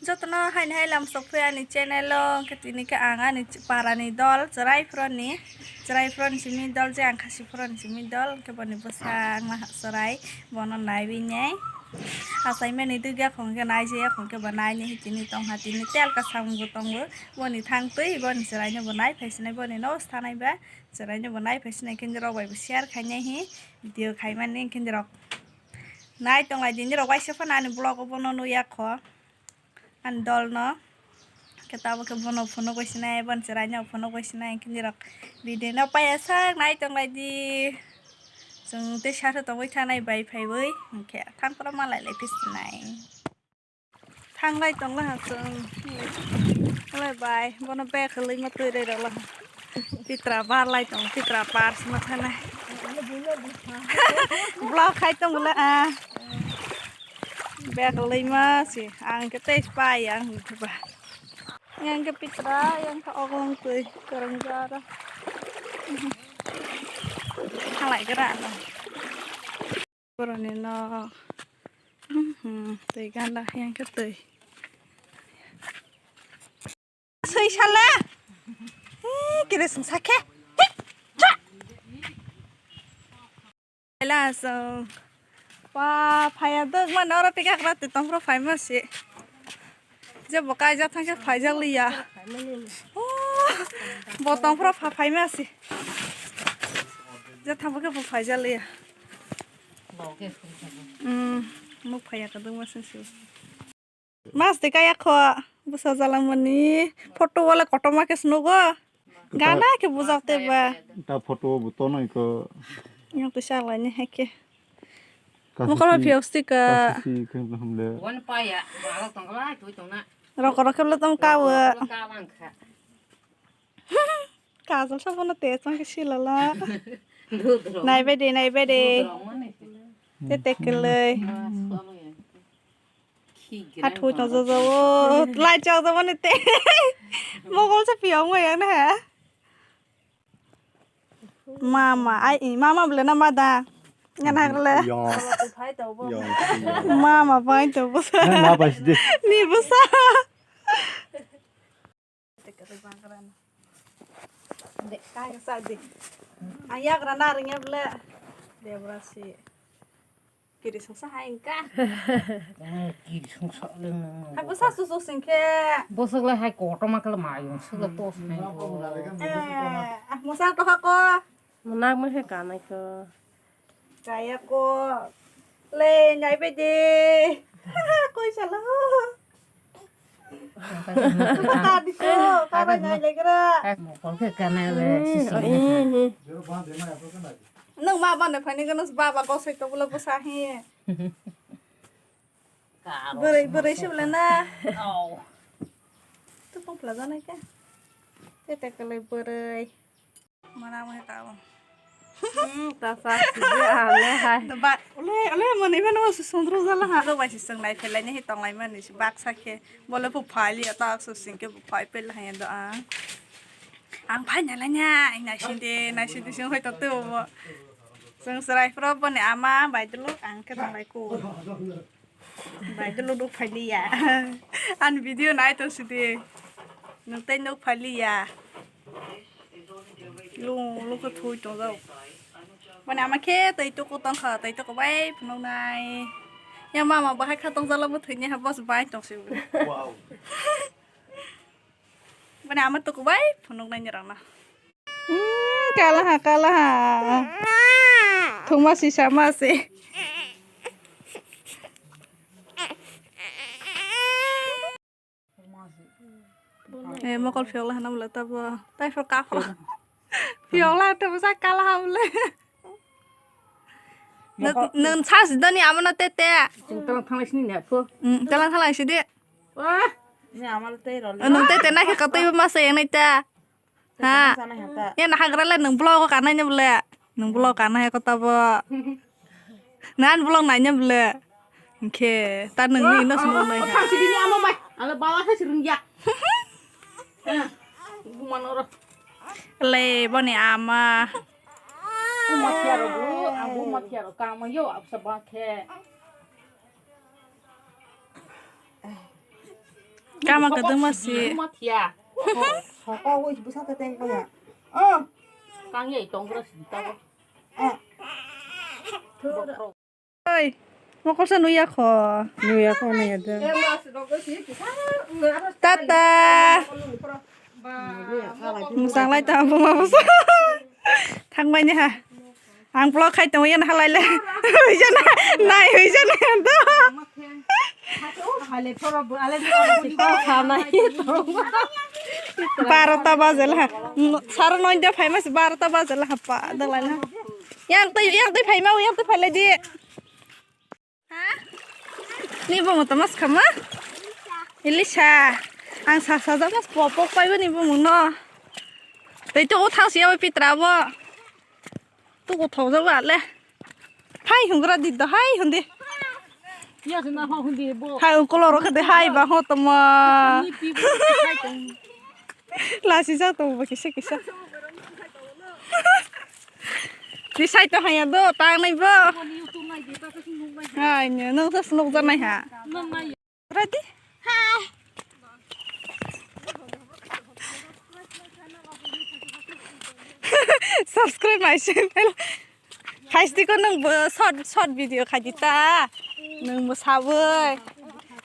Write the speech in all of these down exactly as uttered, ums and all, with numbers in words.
Jotono haini hai lam sok phai ani channel o, hwnkhe tini khe ang ani ch-, para ni dol, chwrai phoro ni, chwrai phoro ni simi dol, je ang khasi phoro ni simi dol, hwnkhe boni bwsa wngma chwrai, bono naiwi nai. Achaimani dugya khong khe naijaya khong khe bo naini tini tongha, tini telka samung bo tongo, boni thang twi boni chwrai no bo nai phai sinai, boni no sanai ba chwrai no bo nai phai sinai, hwnkhe rok bai bo share khainai hi video khaimani, hwnkhe rok nai tonglai di, nirok waisa phano ani vlog o bono nukya kho. Ani dol no. Khe tabuk khe bono phunuk bai sinai, boni chwrai no phunuk bai sinai, hwnkhe nirok video no paiya sak nai tonglai di. Chwng tei sar tongwi thanai bai phaiwi, hwnkhe thang phuru malai lai phi sinai. Thanglai tongla ha chwng. Wle bai, bono bag kwlwi ma twi rwla ha. Pitra barlai tong, pitra par sima thanai. Vlog khai tong le a. Bag lei ma si, ang khe tei pai ang ba. Yang khe pitra, yang khe oglong twi, kwrwng jara. Halai gra no. Boroni nok. Mhm, twi ganda yang khe twi. Sui sala. Eh, kire sung sakhe. Tik, cha. Ela sung. Pa, phaya dok ma noro pika kra te tong pro phai ma si. Je bo kaijak thang khe phaijak liya. Oh, bo tong phro pha phai ma si. Je thang bo khe bo phaijak liya. Hmm, nuk phaiya ka dong ma sung si. Mas de kaya kho, bwsa jalang mani. Photo wala kotorma khe snugo. Gana khe bujak te ba. Ta photo bo tonoi ko. Yang to shalai ni hake. Kasi Mokol si, phi osti ka. Kasi si khe hamle. Wan paya, ba tong la, tu tong na. Rok rok khe lo tong ka wa. Ka lang kha. Kajol sa bono te chang khe silala. Dudrong. Nai bai de, nai bai de. Dudrong mani. Te te kelei. Mas, alo ya. Athu chang jajawo, lai chang jawo ni te. Mogol sa piyong mo yang na ha. Mama, ai, i, mama bole na mada. Ngan ha le. Yo. Yo. Mama bai to busa. Na, na bai sidi. Ni busa. Kaya sa di. Ang yagra na ring ya bole. Debra si. Kiri sungsa hai engka. Kiri sungsa le nang. Hai bwsa susuk singkhe. Bwswk le hai kotorma khe mayung swk le tos hai. Eh, ah, mwsa to hako. Mwnakma khe kanai kho. Kaya ko. Le nai bai de. Koi sala. Ka di ko, ka bai nai le gra. Mokol khe kanai le sisi. Nwng ma bana phani gano baba gosai to bula bwsa hi. Bwrwi, bwrwi se bwle na. Au. Tu pong pla janai ka. Tete kwlai bwrwi. Mana mo ta. Hmm, ta sa si ale hai. Ba, ole, ole, mani mano su sundru jala ha. Lo bai si sung lai phelai ni hi tong lai mani si bak sa khe. Bole phu phai li ta su sing khe phu phai pel hai do a. Ang phai na la nya, ai na sindi, na sindi sung hoi to tu bo. Sung serai pro bo ni ama bai dulu ang khe tong lai ku. Bai dulu duk phai li ya. An video nai to sidi. Nung tei nuk phai li ya. Lung lung ko thui tong jao. Bo ni ama khe tei to ko tong kha, tei to ko bai phunuk nai. Ya mama bahai kha tong jala bo thoi ni ha bos bai tong si. Wow. Bani ama tuku bai phunuk nai ni rang na. Hmm, kala ha, kala ha. Thuma si sama si. Eh, mokol phiyok la hana bole tabo. Tai phor ka phor. Phiyok la tabo sa kala ha bole. Nung, nung sa si doni ama na tete. Chwng talang thanglai sini ne pho. Hmm, talang thanglai si di. Wah, ini amal tei roli. Nung tei tei nai khe kotoi bo masa yang nai ta. Ha. Sana hata. Ya na hagra le nung vlog ko kanai ne bole. Nung vlog kanai ko ta bo. Nan vlog nai ne bole. Oke, ta nung ni no sunu nai. Wah, sini ama mai. Ala bawa sa sirung ya. Eh, buman oro. Le boni ama. Bu mathia ro bu, abu mathia ro kama yo absa ba khe. Tama kadang masih. Sokowi bwsa ta teng kaya. Oh. Kang yai tong bwrwi si ta bo. Eh. Oi, mokolsa nuya kho. Nuya kho, nuya da. Tata. Musanglai ta buma busa. Thangbai ni ha. Ang vlog khai tongo, yan halai le. Huijana, nai huijana do. Barota baje la. Sara noida phai mas barota baje la hapa. Dalai la. Yang tei, yang tei phai mau, yang tei phai le di. Ha? Ni bumung tamo swkha ma? Elisa. Ang sa sajak mas pok pok paibo ni bumung no. Tei to o thang siya bai pitra bo. Tu ko thok jak le. Hai hungra di do hai hundi. Ya se na ho hundi bo. Hai ungkolo ro khade hai ba ho tamo. Ni pi bo hai tong. Lasi jak tongo bo kisa kisa. Tisai to haya do, tang nai bo. Hai, nung sa snok janai ha. Ready? Hai. Subscribe my channel. Khaisdi ko nung bo short, short video khaidi ta. Nung bo saboi.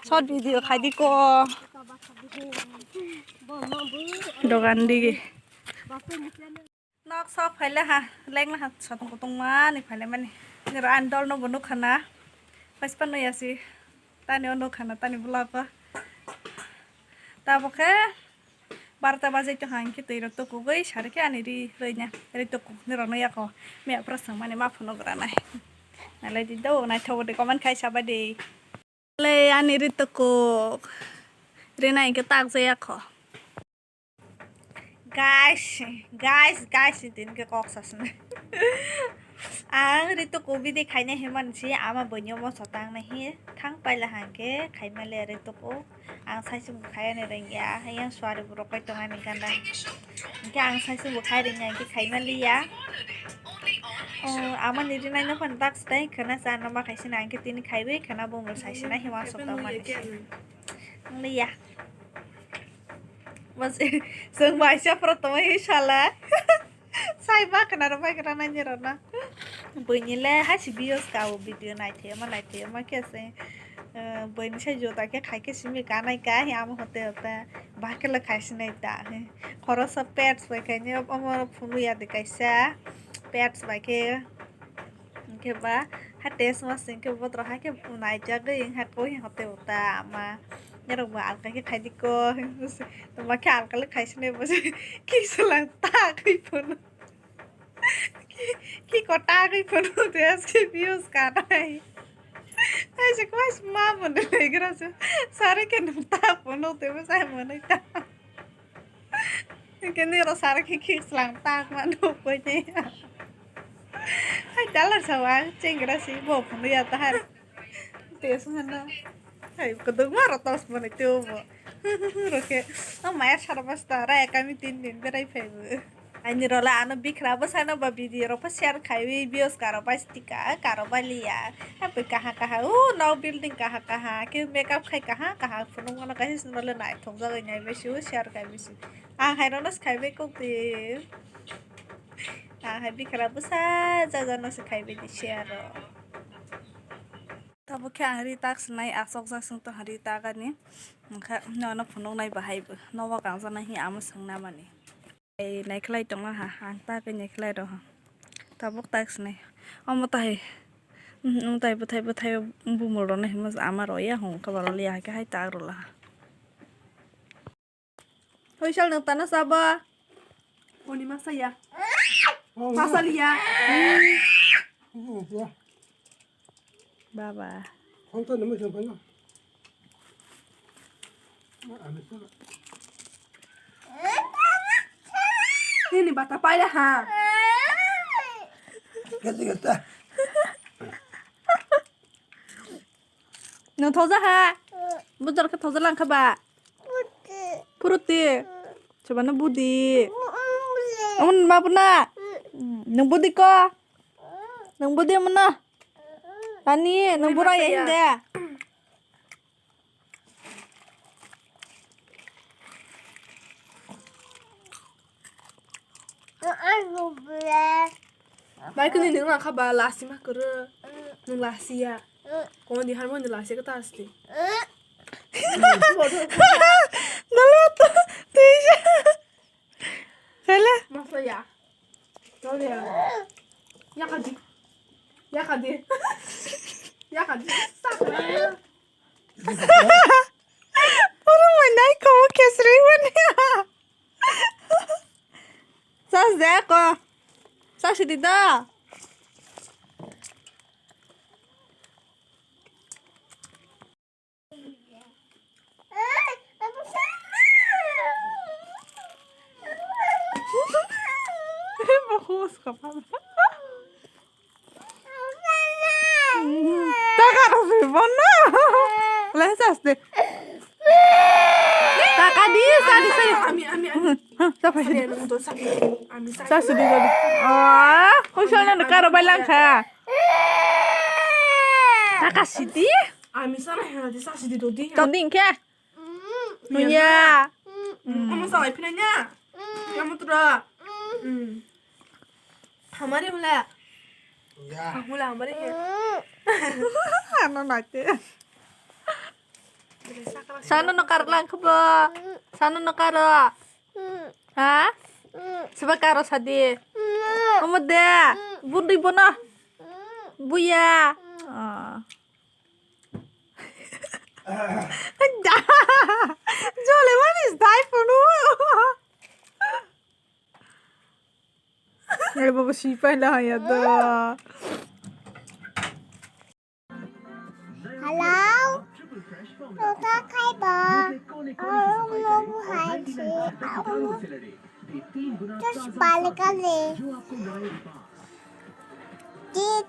Short video khaidi ko. Dogan digi. Nok sok phaile ha, lengla ha, sotong kotong mani phaile mani. Niro ani dol no bo nukha na. Paispa no yasi. Tani o nukha na, tani vlog o. Tabo khe barota bajai tong hang khe twi rok tukugwi sari khe ani ri roi nya. Ri tukuk ni rok no yako. Miya phra swng mani ma phunuk gra nai. Nalai di do, naithok di comment khai sabai di. Le ani ri tukuk. Ri nai khe tak jaya kho. Guys, guys, guys, din ke kok sasne. Ang ritu ko bidi khaina himan si ama bonyo mo satang nahi thang paila hangke khaimale ritu ko. Ang saisung khaya ni rengya, yang suari burok kai tonga ni ganda. Hingke ang saisung bo khai rengya, hingke khaimaliya. Oh, ama ni rinai no phan tak stai khana sa nama khaisina hingke tini khaibe khana bumul saisina himan satang mani. Liya. Mas, sung baisa pro tongwi sala. Sai ba khna rw bai khna nai ni rw na. Buini le ha si views ka o video nai the ma nai the ma khe se. Eh, buini sai jota khe khai khe simi ka nai ka hi amo hote hote. Ba khe le khai si nai ta. Khorosa pets bai khai ni omo phunu ya de kaisa. Pets bai khe. Hingke ba ha test ma sing khe botrok hai khe naijagwi wngkha koi hote uta ama norok bo alka khe khaidi ko tongma khe alka le khaisini bo kisa lang ta khe phano kiko ta khe phano test khe views kanai hai se koi ma mone legra se sare khe nung ta phano tebo sai mone ta. Kini rw sar khe khe slang tak ma nuk koi ni. Hai dalar sawa chengra si bo phunui ya tahar. Tes mana. Hai kodok ma rw tos mane teo bo. Rw khe o maya sar basta ra ekami tin din berai phai bo. Ani rw la ano bikra bwsano ba video rw pha share khaiwi views karo bai stika karo bai liya. Happy kaha kaha o no building kaha kaha khe makeup khai kaha kaha phunuk mano kaisa swnamle naithok jagwi nai bai si o share khaiwi si. Ang hai rw no se khaibai kok twi. Ang hai bikra bwsa jaja no se khaibai di se aro. Tabuk khe ang ri tak swnai aswk jak sung tong ri tak ani. Wngkha nono phunuk nai bahai bo. Nobo kangjaknai hi amo swngna mani. Ei naikhlai tongna ha, ang tak naikhlai rw ha. Tabuk tak swnai. Omo tahai. Wng tai bwthai bwthai bumul rw no himo ama rw ya hwn khe borok liya hai khe hai tak rw la ha. Hoisal nwng tana sabo. Oni masa ya. Masa liya. Baba. Honto nemu jong kono. Ini bata paya ha. Gata gata. Nwng thoja ha. Bujor khe thoja lang kha ba. Phuruti. Chobano budi. Amun ma buna. Nwng budi ko. Nwng budi muna. Tani nwng bura ya hinde. Bai kwnwi nwng langkha ba lasi ma kwrwi. Nwng lasi ya. Kono di harmoni lasi kwtal sti. Dalo to tisa. Hele. Masaya. Dole ya. Yakadi. Yakadi. Yakadi. Puro manai ko kesri wani. Sas de ko. Sas di da. Bokos kapal. Taka rw bono. Leh sas de. Taka di, sadi, sadi. Ami, ami, ami. Sapa sadi? Sas di, sadi. Ah, kau sana nak karo balang kha. Taka sidi. Ami sana hena di sas di dodi. Kau ding khe. Nuya. Ama sana pinanya. Kamu tuh dah. Hamari mula. Ya. Mula hamari ya. Ano nate. Sana no kar lang kebo. Sana no karo. Ha? Seba karo sadi. Omo de. Bundi bono. Buya. Ah. Jole mani stai phunu. Ai baba sipai la ya da. Hello. Nota kai ba. Ang mo bu hai si. Ang mo. Terus balik kali. Dit.